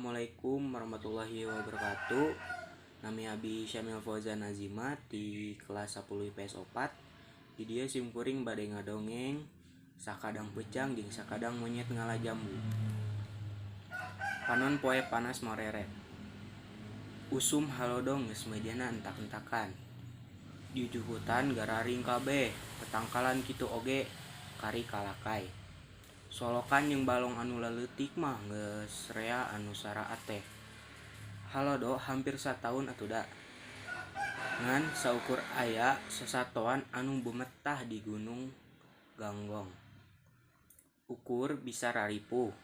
Assalamualaikum warahmatullahi wabarakatuh. Nami abi Syamil Fauzan Azima ti kelas 10 IPS 4. Di dieu simkuring bade ngadongeng sakadang peucang jeung sakadang monyet ngala jambu. Panon poe panas moreret. Usum halodo geus meujeuhna entak-entakan. Jujuhutan gararing kabeh, tetangkalan kitu oge kari kalakay. Solokan jeung balong anu laleutik mah geus rea anu saraat teh. Halodo hampir sataun atuda. Ngan saukur aya sasatoan anu bumetah di Gunung Ganggong. Ukur bisa raripuh.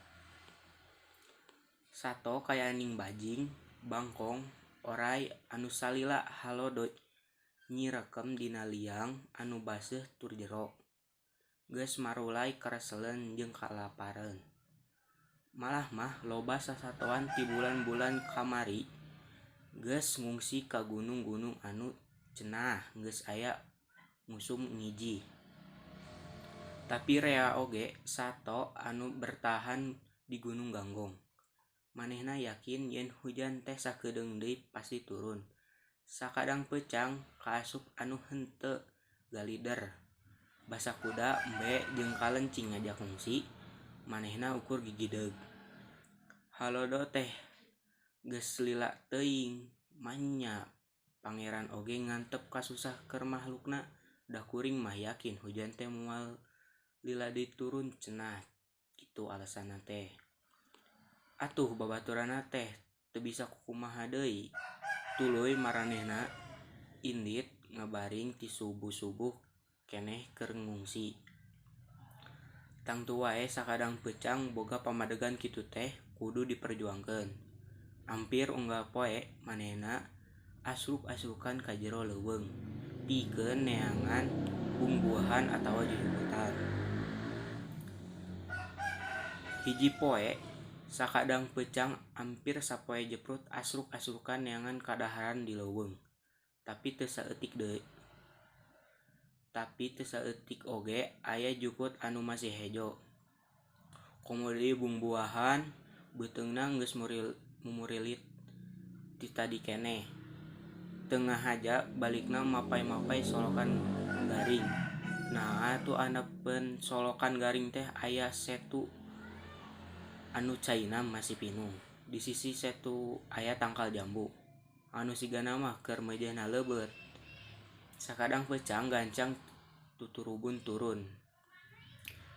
Sato kayaning bajing, bangkong, oray anu salila halodo nyirekem dina liang anu baseuh tur jero. Geus marulai kareseleun jeung kalapareun. Malah mah loba sasatoan ti bulan-bulan kamari geus ngungsi ka gunung-gunung anu cenah geus aya ngusum ngijih. Tapi rea oge sato anu bertahan di Gunung Ganggong. Manehna yakin yen hujan teh sakedeung deui pasti turun. Sakadang peucang kaasup anu henteu galider. Basa kuda, embe, jeung kalencing ngajak ngungsi, manehna ukur gigideug. Halodo teh geus lila teuing, manya Pangeran oge ngantep kasusah keur mahlukna, da kuring mah yakin hujan teh moal lila deui turun cenah kitu alesanna teh. Atuh babaturanna teh teu bisa kukumaha deui, tuluy maranehna indit ngabaring ti subuh-subuh keneh keur ngungsi. Tangtu wae sakadang peucang boga pamadegan kitu teh kudu diperjuangkeun. Ampir unggal poe manehna asruk-asrukan ka jero leuweung pikeun neangan bungbuahan atawa jujukutan. Hiji poe sakadang peucang ampir sapoe jeprut asruk-asrukan neangan kadaharan di leuweung, tapi teu saeutik deui. Tapi teu saeutik oge aya jukut anu masih hejo. Komo deui bungbuahan beuteungna geus mumurilit ti tadi keneh. Teu ngahaja balikna mapay-mapay solokan garing. Naha atuh andapeun solokan garing teh aya setu anu caina masih pinuh. Di sisi setu aya tangkal jambu anu sigana mah keur meujeuhna leubeut. Sakadang peucang gancang tuturubun turun.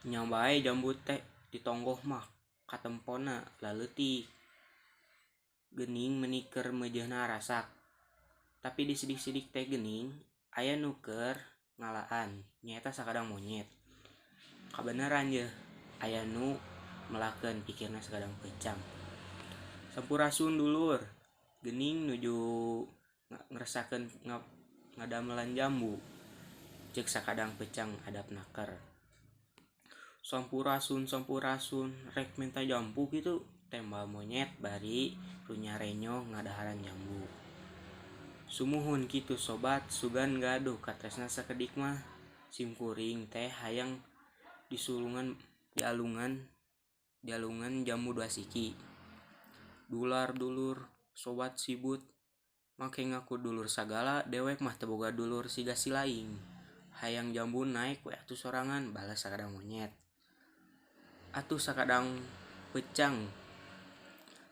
Nya bae jambu teh ditonggoh mah katempona laleutik. Geuning meuni keur meujeuhna rasak. Tapi disidik-sidik teh geuning aya nu keur ngalaan nyaeta sakadang monyet. Kabeneran yeuh aya nu melakeun pikirna sakadang peucang. Sampurasun dulur, geuning nuju ngresakeun ngadamelan jambu. Ceuk sakadang peucang adap naker. Sampurasun sampurasun rek minta jambu kitu tembal monyet bari runyarenyoh ngadaharan jambu. Sumuhun kitu sobat sugan gaduh katresna sakedik mah. Simkuring teh hayang disulungan dialungan dialungan jambu dua siki. Dular dulur sobat sibut make ngaku dulur sagala dewek mah teu boga dulur siga si laing. Hayang jambu naek we atuh sorangan balas sakadang monyet. Atuh sakadang peucang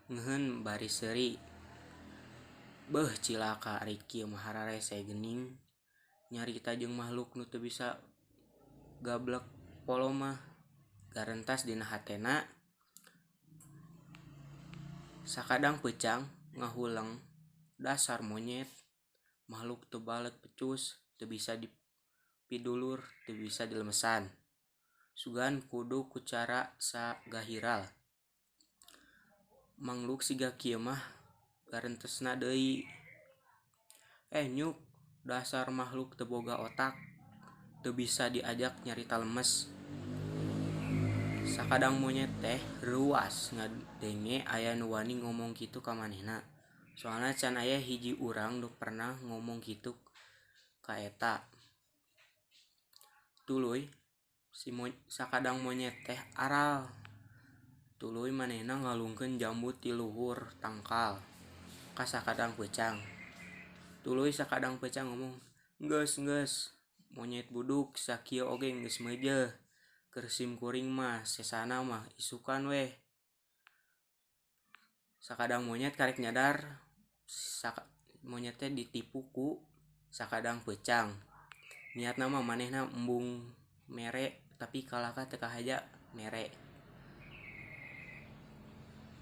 ngeuheun bari seuri. Beuh cilaka ari kieu mah hararese geuning nyarita jeung mahluk nu teu bisa gablek polo mah garentas dina hatena. Sakadang peucang ngahuleng dasar monyet makhluk teu baleg pecus teu bisa dipidulur teu bisa dilemesan. Sugan kudu ku cara sagahiral. Mangluk siga kieu mah garentesna deui. Eh nyuk dasar makhluk teu boga otak teu bisa diajak nyarita lemes. Sakadang monyet teh reuwas ngadenge aya nu wani ngomong kitu ka manehna. Soalna can aya hiji urang nu pernah ngomong kitu ka eta. Tuluy sakadang monyet teh aral. Tuluy manehna ngalungkeun jambu ti luhur tangkal ka sakadang peucang. Tuluy sakadang peucang ngomong, "Geus, geus, monyet buduk sakieu oge geus meujeuh. Keur sim kuring mah sesana mah isukan weh." Sakadang monyet karek nyadar monyet teh ditipu ku sakadang peucang. Niatna mah manehna embung mere tapi kalahka teu kahaja mere.